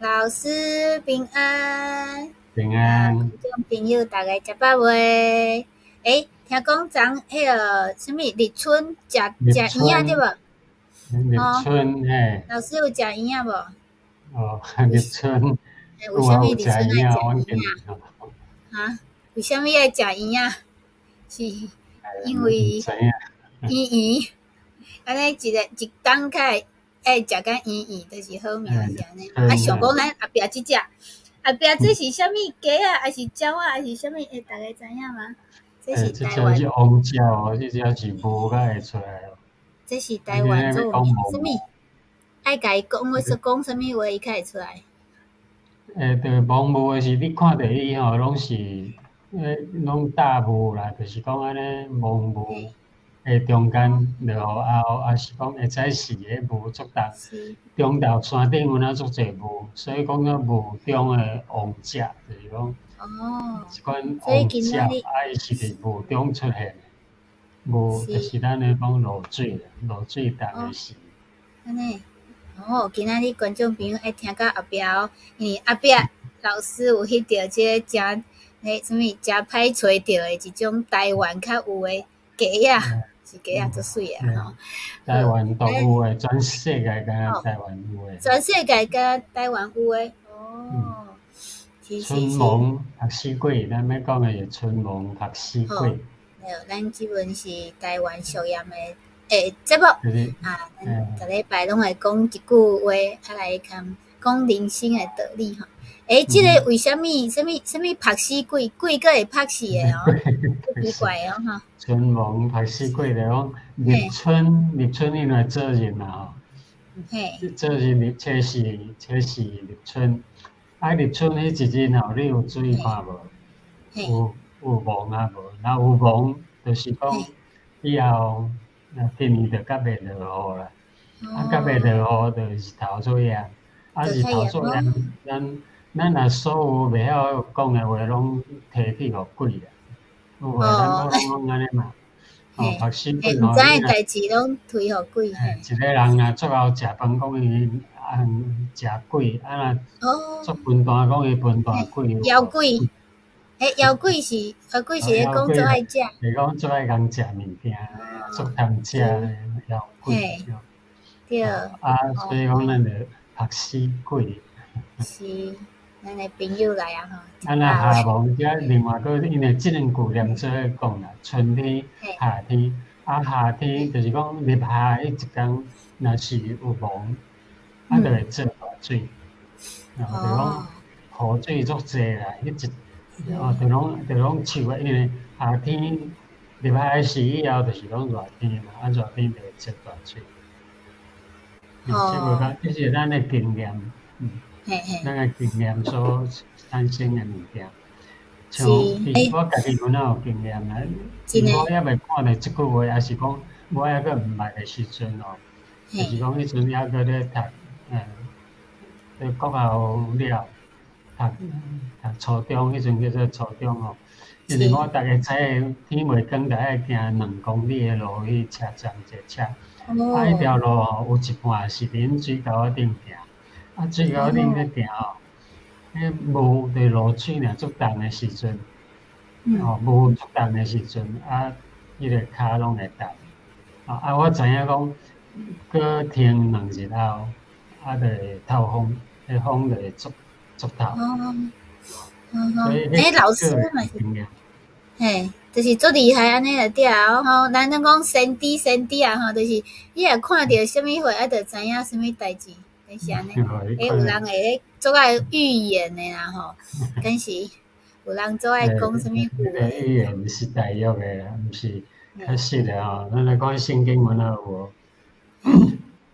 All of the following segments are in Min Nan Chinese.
老師平安。平安。觀眾朋友，大家食飽未？欸，聽講昨彼个啥物立春食食圓仔對無？立春嘿。老師有食圓仔無？哦，立春。為啥物立春愛食圓仔？哈？為啥物愛食圓仔？是因為圓圓，按呢一个一冬較會愛食甲圓圓，就是好命是按呢。啊，想講咱後壁這隻，後壁這是啥物雞仔，抑是鳥仔，抑是啥物？欸，大家知影嗎？這是台灣。這隻是王鳥哦，這隻是霧才會出來哦。這是台灣做啥物？愛共伊講，我說講啥物話，伊才會出來。欸，對，蒙霧的時，你看著伊吼，攏是，欸，攏大霧啦，就是講按呢蒙霧的中間落雨後，抑是講會使是彼霧足重。中晝山頂有哪足濟霧，所以講做霧中的王者，就是講，這款王鳥，啊，伊是佇霧中出現的，霧就是咱咧講露水，露水重的時。按呢，哦，今仔日觀眾朋友愛聽到後壁哦，因為後壁老師有翕著這個誠彼啥物誠歹揣著的一種台灣較有的雞仔，是雞仔足媠的吼。台灣獨有的，全世界敢若台灣有的。全世界敢若台灣有的，哦。春暛曝死鬼，咱欲講的是春暛曝死鬼。對，咱這本是台灣俗諺的欸節目，啊，咱逐禮拜攏會講一句話，啊來講講人生的道理吼。欸，這个為啥物啥物啥物曝死鬼，鬼閣會曝死的哦？足奇怪的哦吼。春暛曝死鬼就講立春，立春因為做日嘛吼。做日立初四，初四立春。啊，立春彼一日吼，你有注意看無？有有霧啊無？若有霧，就是講以後若今年就較袂落雨啦。啊，較袂落雨，就日頭出現。啊，日頭出現，咱咱若所有袂曉講的話，攏提去予鬼啦。有話咱攏攏按呢嘛。哦，曝死鬼吼，毋知的代誌攏推予鬼。一个人若足𠢕食飯，講伊啊食鬼，啊若足笨蛋，講伊笨蛋鬼。枵鬼，欸，枵鬼是枵鬼是咧講足愛食。是講足愛共食物件，足貪食的枵鬼。對。啊，所以講咱就曝死鬼。是，咱的朋友來啊吼。啊，若夏暛遮另外閣因為這兩句連做伙講啦，春天、夏天，啊夏天就是講入夏彼一工，若是有霧，啊就會做大水，哦，就講雨水足濟啦，彼一哦，就攏樹啊，因為夏天入夏時以後就是攏熱天嘛，啊熱天就會做大水。這無講，這是咱的經驗，咱的經驗所產生的物件。像其實我家己有哪有經驗啊？我猶未看著這句話，抑是講我猶閣毋捌的時陣哦，就是講彼陣猶閣咧讀，佇國校了，讀讀初中，彼陣叫做初中吼。因為我逐个早起天未光就愛行2公里的路去車站坐車。啊，彼條路吼有一半是佇阮水溝仔頂行，啊，水溝仔頂咧行吼，彼霧佇露水爾足重的時陣，吼霧足重的時陣，啊，彼个跤攏會凍。啊啊，我知影講，閣停2日後，啊，就會透風，彼風就會足足透。所以欸，老師嘛是，嘿，就是足厲害按呢就對啊吼，咱攏講先知先知啊吼，就是你若看著啥物貨，啊，就知影啥物代誌，敢是按呢。欸，有人會咧足愛預言的啦吼，敢是有人足愛講啥物句話。預言是大約的啦，毋是確實的吼。咱來看聖經文有無？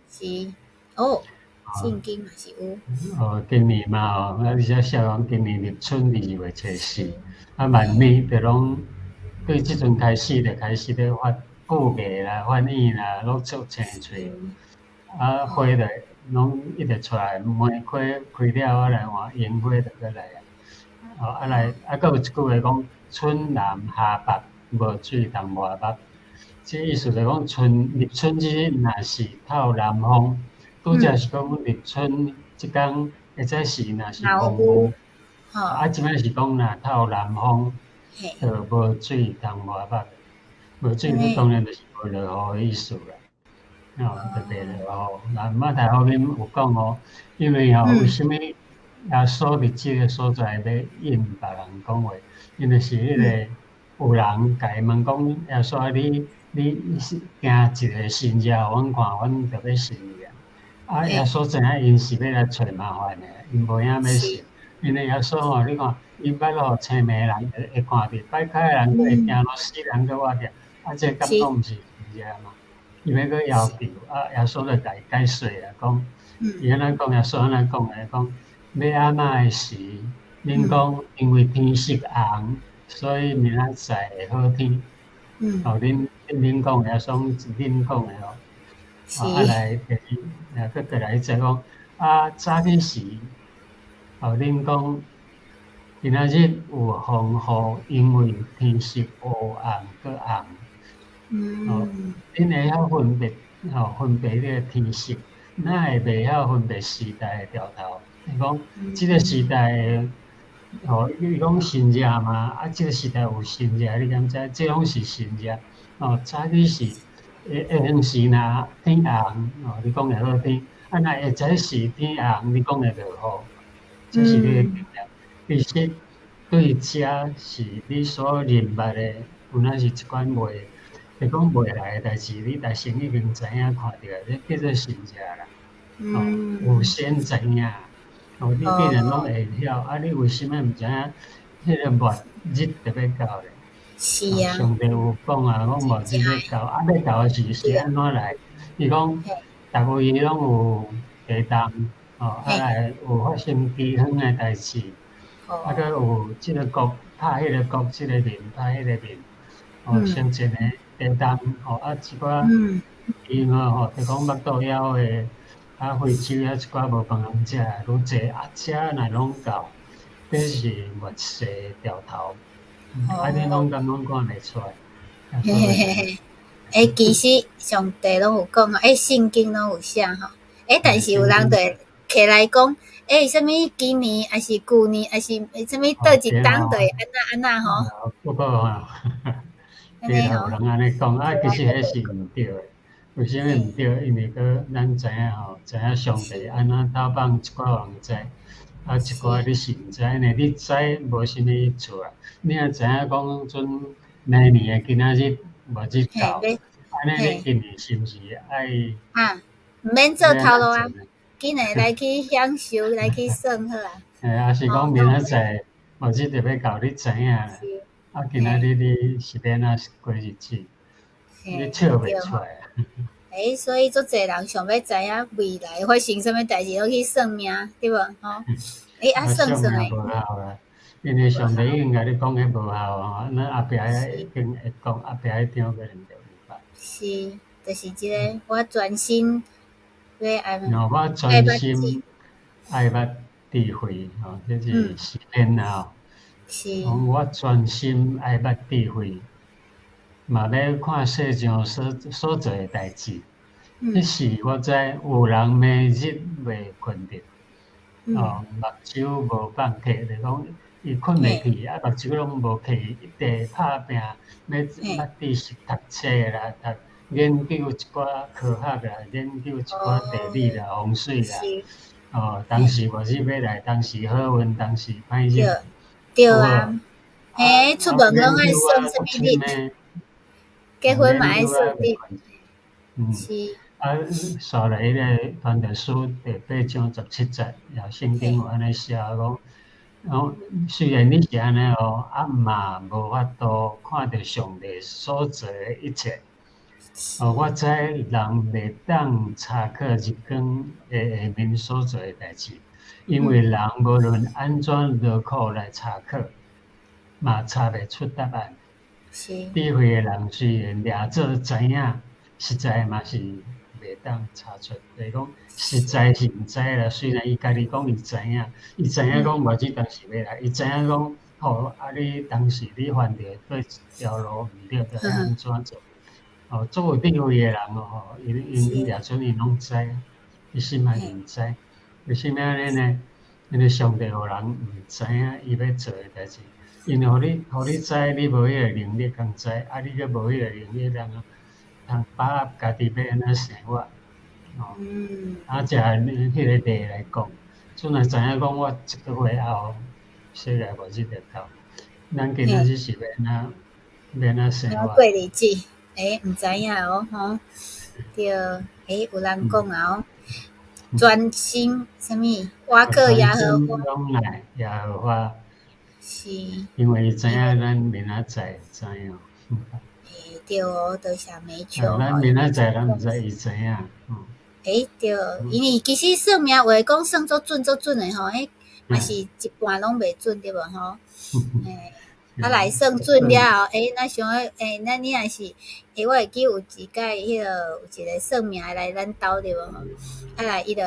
是，哦，聖經嘛是有。哦，今年嘛吼，啊，你才寫講今年立春2月初四，啊，萬物就攏對這陣開始就開始咧發布芽啦、發莖啦，攏足青翠。啊，花就攏一直出來，梅花開了啊來換櫻花就閣來啊。哦，啊來，啊，閣有一句話講：春南夏北，無水通外目。這意思就講春立春之日，若是透南風，拄則是講立春這工下早時若是風雨，啊，這擺是講若透南風，就無水通抹目，無水你當然就是無落雨的意思啦。哦，就袂落雨。那馬太福音有講哦，因為吼，為啥物耶穌佇這個所在欲應別人講話？因為是彼個有人共伊問講，耶穌你是行一个神跡予阮看，阮就欲信你啊！啊，耶穌知影𪜶是欲來揣麻煩的，𪜶無影欲信。因為耶穌吼，你看伊捌予青盲人會看著，跛跤的人閣會行路，死人閣活起來，啊，這敢講毋是神跡嗎？伊欲閣要求，啊，耶穌就共伊解說啊，講，伊按怎講？耶穌按怎講的？講欲按怎的時，恁講因為天色紅，所以明仔載會好天。哦，恁講的，耶穌恁講的哦。啊，來第二，閣過來再講，啊，早起時，哦，恁講今仔日有風雨，因為天色烏暗閣紅。哦，恁會曉分別，吼，分別這個天色，哪會袂曉分別時代的兆頭？伊講，這個時代，吼，伊講神跡嘛，啊，這個時代有神跡，你敢知？這攏是神跡。哦，早起時，下下昏時若天紅，哦，你講會好天；啊，若下早時天紅，你講會落雨。這是你的經驗。其實對這是你所認捌的，有若是一款未，就講未來的代誌，你大先已經知影看著，這叫做神跡啦。哦，有先知影，哦，你既然攏會曉，啊，你為啥物毋知影？彼個末日就欲到咧？是啊。上帝有講啊，講末日欲到，啊，欲到的時是按怎來？伊講，逐位攏有地動，哦，啊來有發生饑荒的代誌，啊，閣有這个國拍彼个國，這个面拍彼个面，哦，先前的地動，吼，啊，一寡飢餓吼，就講腹肚枵的，啊，非洲遐一寡無飯通食愈濟，啊，這若攏到，這是末世的兆頭，啊，恁攏敢攏看袂出來？嘿嘿嘿嘿，欸，其實上帝攏有講吼，欸，聖經攏有寫吼，欸，但是有人就會起來講，欸，啥物今年抑是舊年，抑是啥物佗一冬就會按怎按怎吼？不過吼，對啦，有人按呢講，啊，其實彼是毋對的。為啥物毋對？因為閣咱知影吼，知影上帝按怎投放一寡人知，啊，一寡你是毋知呢？你知無啥物意處啊？你若知影講準明年的今仔日末日到，按呢你今年是毋是愛？啊，毋免做頭路啊，今年來去享受，來去耍好啊。嘿，抑是講明仔載末日就欲到，你知影啦。啊，今仔日你是欲按怎過日子？你笑袂出來。欸，所以足濟人想欲知影未來發生啥物代誌，攏去算命，對無？吼。欸，啊算算的。無效啦，因為上帝已經共你講彼無效啊，咱後壁已經會講，後壁彼張可能就有法。是，就是這个，我專心欲愛。我專心愛捌智慧，吼，這是詩篇啊。是。我專心愛捌智慧。嘛欲看世上所做的代誌，彼時我知有人明日袂睏著，哦，目睭無放體，就是講伊睏袂去，啊，目睭攏無去，一直拍拚，欲捌知識讀冊啦，讀研究一寡科學啦，研究一寡地理啦、風水啦，哦，當時末日欲來，當時好運，當時歹日，對啊，嘿，出門攏愛算啥物日？結婚嘛愛算日，是。啊，紲來彼个傳道書第八章十七節，也聖經有按呢寫講，講雖然你是按呢哦，啊嘛無法度看著上帝所做的一切。哦，我知人袂當查考日光的下面所做的代誌，因為人無論按怎勞苦來查考，嘛查袂出答案。智慧的人雖然掠做知影，實在嘛是袂當查出。就是講，實在是毋知啦。雖然伊家己講伊知影，伊知影講末日當時欲來，伊知影講吼，啊你當時你犯著佗一條路毋對，著愛按怎做？哦，足有智慧的人哦，吼，𪜶掠準𪜶攏知，伊心內毋知。為啥物按呢呢？因為上帝予人毋知影伊欲做的代誌，因為予你知，你無彼个能力通知，啊，你閣無彼个能力通把握家己欲按怎生活，哦。啊，食彼个例來講，陣若知影講我一个月後世界末日就到，咱今仔日是欲按怎欲按怎生活？過日子，欸，毋知影哦，吼，對，欸，有人講啊哦，專心啥物？倚靠耶和華。仰賴耶和華。是。因為伊知影咱明仔載知影。欸，對哦，多謝美笑。咱明仔載咱毋知，伊知影。欸，對，因為其實算命話講算足準足準的吼，彼嘛是一半攏袂準對無吼？欸，啊來算準了後，欸，咱想欲，欸，咱你若是，欸，我會記有一擺彼个有一个算命的來咱兜對無吼？啊來，伊就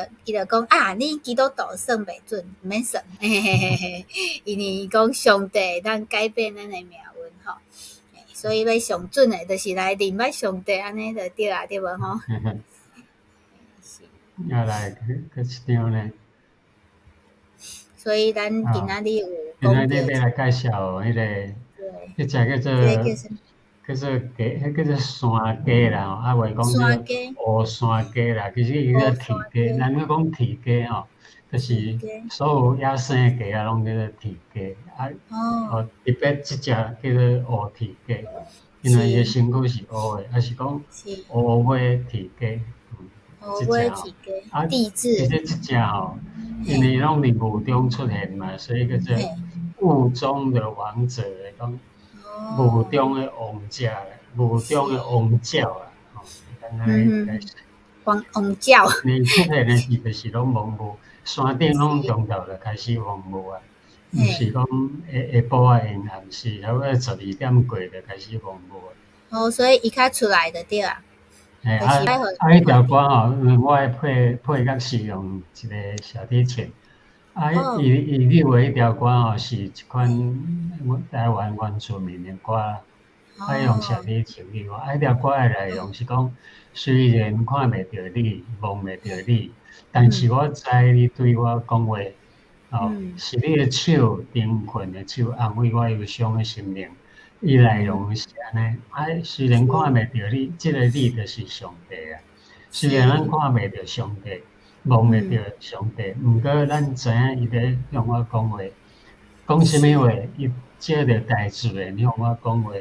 講啊，你基督徒算袂準，毋免算，嘿嘿嘿嘿，因為伊講上帝會當改變咱的命運吼，所以欲上準的，就是來認捌上帝按呢就對啊，對無吼？是。啊來，閣一張呢？所以咱今仔日有今仔日欲來介紹彼個，彼隻叫做叫做雞，彼叫做山雞啦吼，啊話講叫烏山雞啦，其實伊叫鐵雞，咱咧講鐵雞吼，就是所有野生的雞仔攏叫做鐵雞，啊，哦，特別這隻叫做烏鐵雞，因為伊的身軀是烏的，抑是講烏尾鐵雞。烏尾鐵雞，啊，其實這隻吼，因為攏佇霧中出現嘛，所以叫做霧中的王者來講，霧中的王者，霧中的王鳥啦，吼，簡單解釋。王王鳥。伊出現的時就是攏蒙霧，山頂攏中晝就開始蒙霧啊，毋是講下下晡仔下暗時，差不多12點過就開始蒙霧啊。哦，所以伊較出來就對啊。嘿，啊啊！彼條歌吼，因為我的配樂是用一個小提琴，啊，伊伊扭的彼條歌吼是一款台灣原住民的歌，啊，用小提琴扭。啊，彼條歌的內容是講，雖然看袂著你，摸袂著你，但是我知你對我講話，哦，是你的手，貧困的手，安慰我憂傷的心靈。伊內容是按呢，啊，雖然看袂著你，這個你就是上帝啊。雖然咱看袂著上帝，摸袂著上帝，毋過咱知影伊咧向我講話，講啥物話？伊借著大自然向我講話。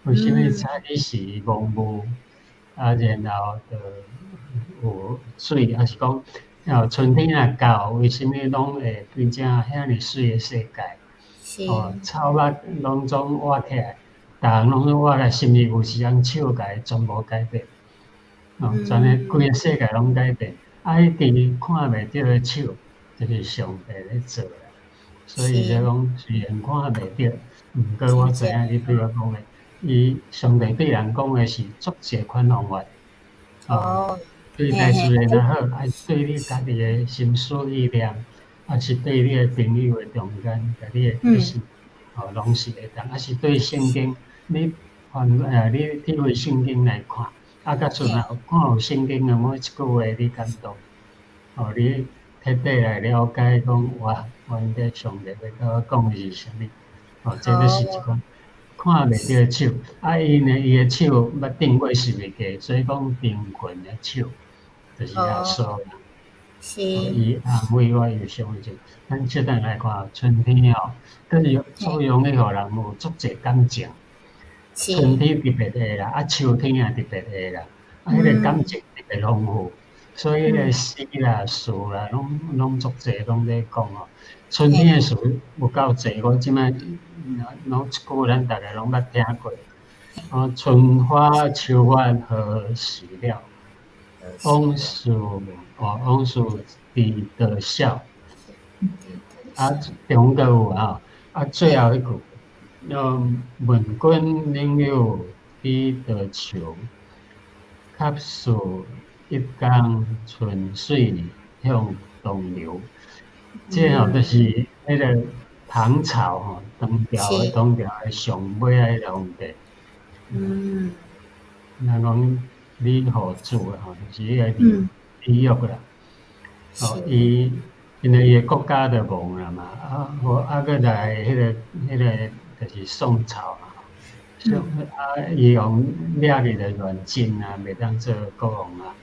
為啥物早起時蒙霧，啊，然後就有水，抑是講，春天若到，為啥物攏會變成遐爾媠的世界？哦，草木攏總活起來。逐項攏總活來，是毋是有一人手共伊全部改變？哦，全个規個世界攏改變。啊，彼支看袂著的手，就是上帝咧做啦。所以才講，雖然看袂著，毋過我知影你對我講的，伊上帝對人講的是足濟款方法。哦，對大自然也好，抑是對你家己的心思意念，抑是對你的朋友的中間，共你的關係，哦，攏是會當，抑是對聖經。你翻你體會聖經來看，啊，假使若看有聖經的某一句話你感動，哦，你徹底來了解講，哇，原來上帝欲共我講的是啥物？哦，這就是一款看袂著的手，啊，因為伊的手捌釘過十字架，所以講貧困的手，就是耶穌啦。是。伊安慰我憂傷的心。咱小等來看春天吼，閣是足容易予人有足濟感情。春天特別會啦，啊秋天也特別會啦，啊彼個感情特別豐富，所以彼個詩啦、詞啦，攏足濟攏咧講吼。春天的詞有夠濟，我這擺攏一句咱逐家攏捌聽過。哦，春花秋月何時了？往事哦，往事值得笑。啊，中閣有吼，啊最後一句。問君能有幾多愁？恰似一江春水向東流。這吼就是彼個唐朝吼，唐朝的上尾仔彼個皇帝。咱講李後主吼，就是彼個李煜啦。哦，伊因為伊的國家就亡啦嘛，啊，無啊，閣來彼個就是宋朝嘛，啊，伊予掠去就軟禁啊，袂當做國王啊，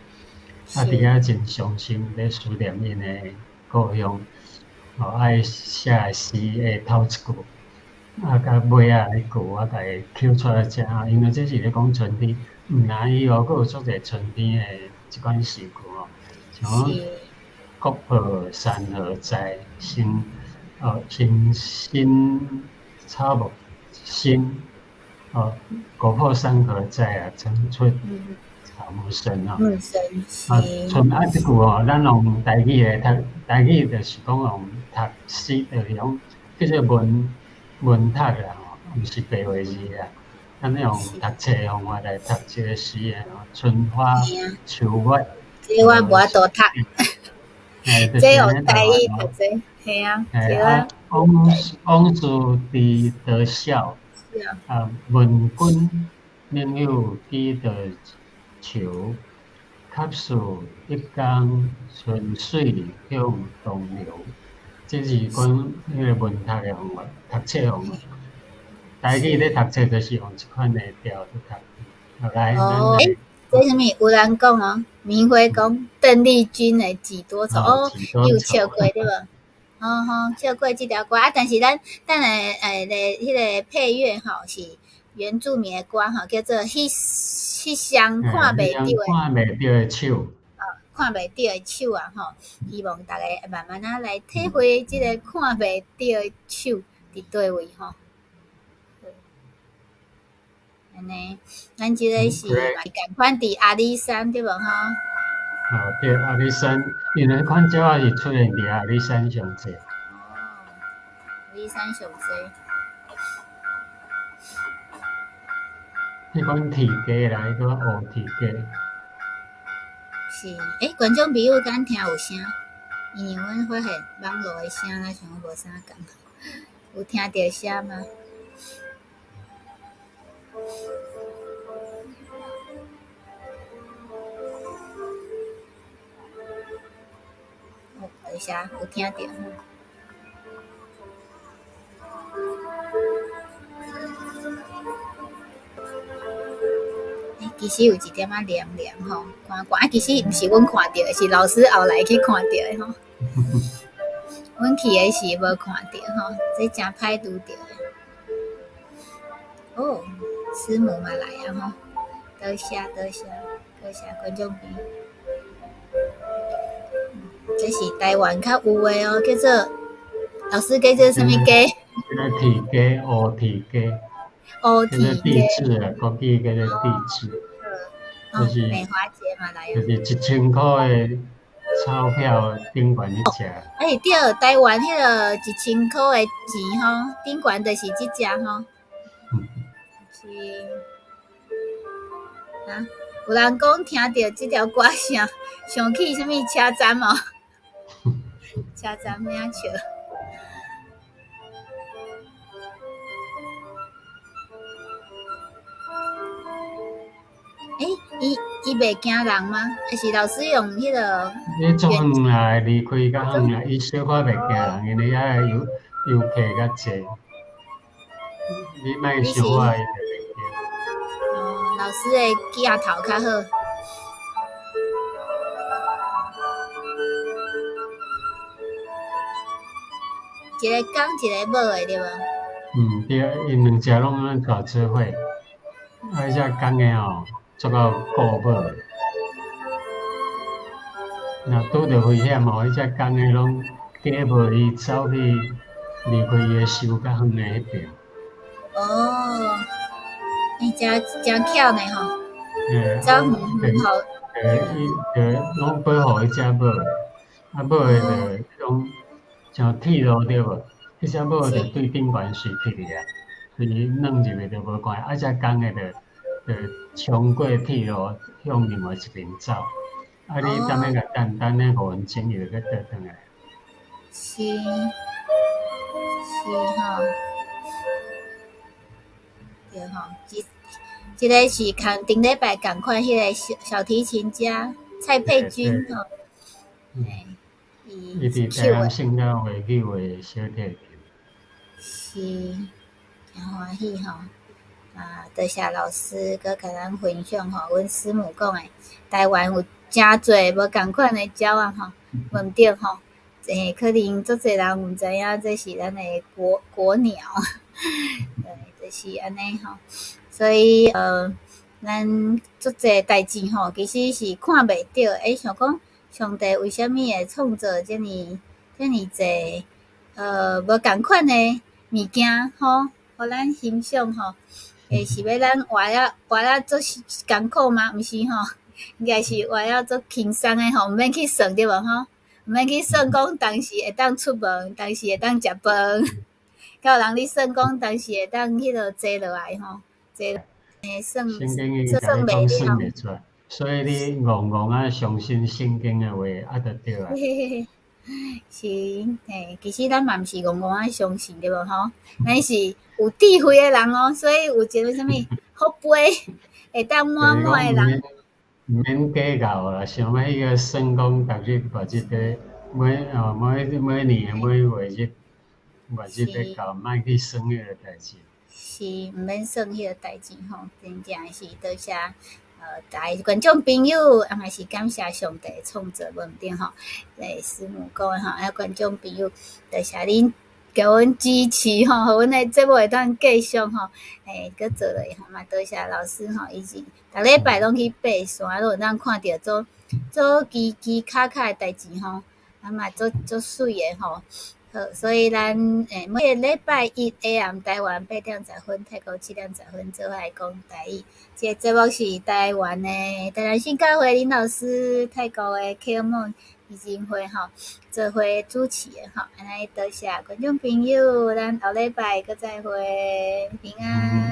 啊，佇遐真傷心，咧思念𪜶的故鄉，哦，啊，伊寫的詩的頭一句，啊，佮尾仔彼句我共伊抾出來遮，因為這是咧講春天，毋但伊哦，閣有足濟春天的這款詩句哦，像講國破山河在，生哦生新草木新，哦國破山河在啊，城春草木深哦。啊，春啊，這句哦，咱用台語來讀，台語就是講用讀詩，就是講叫做文文讀啦吼，毋是白話字啊。咱用讀冊方法來讀這個詩的吼，春花秋月。這我無法度讀。這用台語讀這，嘿啊，對啊。往事知多少？啊，問君能有幾多愁？却似一江春水向東流。這是講彼個文讀的方法，讀冊方法。台語咧讀冊就是用這款的調去讀。來，哦，欸，這啥物？有人講哦，明輝講鄧麗君的幾多愁，哦，伊有笑過對無？吼吼，笑過這條歌啊，但是咱等下咧彼個配樂吼是原住民的歌吼，叫做彼彼雙看袂著的，看袂著的手，哦，看袂著的手啊吼，希望大家慢慢仔來體會這個看袂著的手佇佗位吼。按呢，咱這個是嘛仝款佇阿里山對無吼？哦，對，阿里山，因為彼款鳥仔是出現佇阿里山上濟。哦，阿里山上濟。彼款鐵雞啦，彼款烏鐵雞。是，欸，觀眾朋友敢聽有聲？因為阮發現網路的聲若像無啥仝，有聽著聲嗎？哦，多謝，有聽著。欸，其實有一點仔涼涼吼，寒寒啊，其實毋是阮看著的，是老師後來去看著的吼。阮去的時無看著吼，這誠歹拄著的。哦，師母嘛來啊吼，多謝多謝多謝觀眾朋友。這是台灣較有的哦，叫做老師叫做啥物雞？這個鐵雞，烏鐵雞。烏鐵雞。叫做帝雉啊，國語叫做帝雉。就是美華姐嘛來啊。就是1000箍的鈔票頂懸彼隻。欸，對，台灣彼個1000箍的錢吼，頂懸就是這隻吼。是。啊，有人講聽著這條歌聲，想起啥物車站哦？車站遐笑。欸，伊袂驚人嗎？還是老師用彼個？伊足遠啦，離開較遠啦，伊小可袂驚人，因為遐遊客較濟。你莫傷我，伊就袂驚。哦，老師的鏡頭較好。一个公，一个母的對無？嗯，對，𪜶兩隻攏按呢帶做伙，啊，彼隻公的吼，足夠顧母的。若拄著危險吼，彼隻公的攏假無伊走去離開伊的岫較遠的彼邊。哦，欸，誠誠巧呢吼，欸，走遠遠吼。欸，伊就攏保護彼隻母的，啊母的就攏像鐵路對無？彼隻母的就對頂懸隨去去啊，隨伊軟入去就無關係，啊隻公的就衝過鐵路向另外一邊走。啊，你踮咧共等等咧5分鐘，伊就閣倒轉來。是，是吼，對吼，這個是仝頂禮拜仝款彼個小提琴家蔡佩君吼，嘿，伊伊佇台南聖教會去畫小提琴。是，誠歡喜吼！啊，多謝老師閣共咱分享吼，阮師母講的，台灣有誠濟無仝款的鳥仔吼，無毋對吼？欸，可能足濟人毋知影這是咱的國鳥，對，就是按呢吼。所以咱足濟代誌吼，其實是看袂著，欸，想講上帝為啥物會創造這爾這爾濟無仝款的物件吼，予咱欣賞吼？欸，是欲咱活了足艱苦嗎？毋是吼，應該是活了足輕鬆的吼，毋免去算對無吼？毋免去算講當時會當出門，當時會當食飯，敢有人咧算講當時會當彼落坐落來吼，坐欸算聖經伊共你講算袂出來，所以你戇戇仔相信聖經的話，啊就對啊。是，嘿，其實咱嘛毋是戇戇仔相信對無吼？咱是有智慧的人哦，所以有一个啥物福杯會當滿滿的人。毋免計較啦，想欲彼個算講逐日偌日咧，每年每月日偌日咧到，莫去算彼個代誌。是，毋免算彼個代誌吼，真正是多謝逐个觀眾朋友，啊嘛是感謝上帝創造，無毋對吼？欸，師母講的吼，啊觀眾朋友，多謝恁共阮支持吼，予阮的節目會當繼續吼，欸，閣做落去吼，嘛多謝老師吼，伊是逐禮拜攏去爬山，攏會當看著足足奇奇卡卡的代誌吼，啊嘛足足媠的吼。好，所以咱欸每個禮拜一下暗台灣8點10分，泰國7點10分，做伙來講台語。這個節目是台灣的台南聖教會林老師，泰國的啟蒙基金會吼，做伙主持的吼。按呢多謝觀眾朋友，咱後禮拜閣再會，平安。